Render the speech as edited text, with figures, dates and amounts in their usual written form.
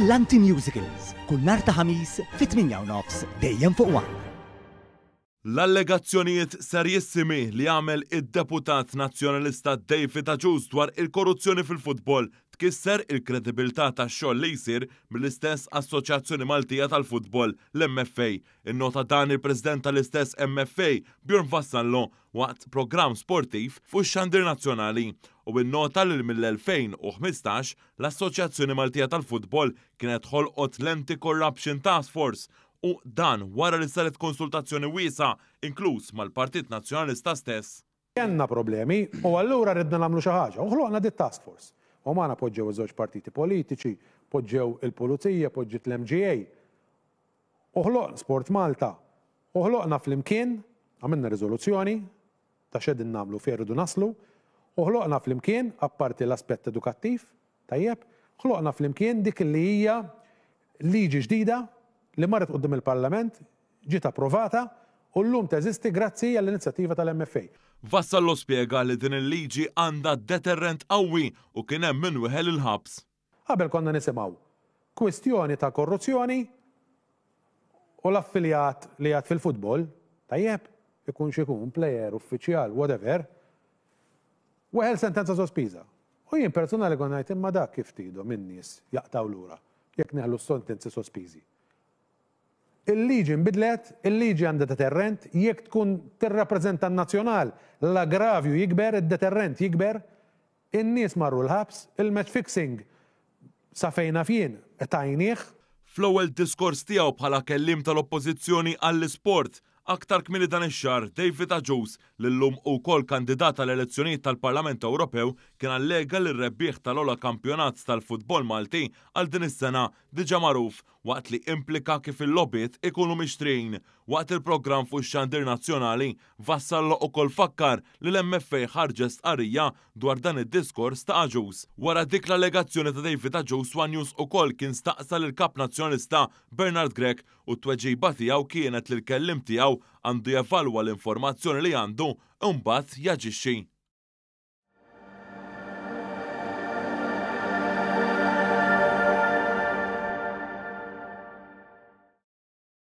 Brillanti Musicals, kull nhar ta' Ħamis fit-8:30 dejjem fuq One. L-allegazzjonijiet serjissimi li għamel id-deputat Nazzjonalista David Agius dwar il-korruzzjoni fil-futbol tkisser il-kredibilità tax-xogħol li jsir mill-istess Assoċjazzjoni Maltija tal-Futbol, l-MFA. Innota dan il-President tal-istess MFA, Bjorn Vassallo, waqt programm sportiv fuq ix-xandir nazzjonali u innota li mill-2015 l-Assoċjazzjoni Maltija tal-Futbol kienet ħolqot l-Anti-Corruption Task Force u dan wara li saret konsultazzjoni wiesgħa inkluż mal-Partit Nazzjonalista stess. Kellna problemi u allura ridna nagħmlu xi ħaġa u ħloqna dit-task force. U magħna poġġew iż-żewġ partiti politiċi, poġġew il-Pulizija, poġġiet l-MGA. U ħloqna Sport Malta. U ħloqna flimkien, għamilna riżoluzzjoni ta' x'qegħdin nagħmlu fejn rridu naslu, u ħloqna flimkien, apparti l-aspett edukattiv, tajjeb, ħloqna flimkien dik li hija liġi ġdida li marret quddiem il-Parlament, ġiet approvata u llum teżisti grazzi għall-inizjattiva tal-MFA. Vassallo spjega li din il-liġi għandha deterrent qawwi u kien hemm min weħel il-ħabs. Qabel konna nisimgħu kwistjoni ta' korruzzjoni u l-affiljat li għad fil-futbol, tajjeb, ikun x'ikun, plejer, uffiċjal, whatever, weħel sentenza sospiża. U jien personali kont ngħid imma dak kif tgħidhom in-nies jaqtgħu lura jekk neħlu s-sentenzi sospiżi. Il-liġi nbidlet, il-liġi għandha deterrent, jekk tkun tirrappreżenta n-nazzjonal, l-aggravju jikber, id-deterrent jikber, In-nies marru l-ħabs, il-match fixing sa fejn naf jien qtajnieh. Fl-ewwel diskors tiegħu bħala kelliem tal-Oppożizzjoni għall-Isport, aktar kmieni dan ix-xahar, David Agius, li llum hu wkoll kandidat għall-elezzjonijiet tal-Parlament Ewropew, kien allega li r-rebbieħ tal-ogħla kampjonat tal-futbol Malti għal din is-sena diġà magħruf waqt li implika kif il-logħbiet ikunu mixtrijin. Waqt il-programm fuq ix-xandir nazzjonali, Vassallo ukoll fakkar li l-MFA ħarġet stqarrija dwar dan id-diskors ta' Agius. Wara dik l-allegazzjoni ta' David Agius, one News ukoll kien staqsa lill-Kap Nazzjonalista Bernard Grech u t-tweġiba tiegħu kienet li l-kelliem tiegħu għandu jevalwa l-informazzjoni li għandu u mbagħad jaġixxi.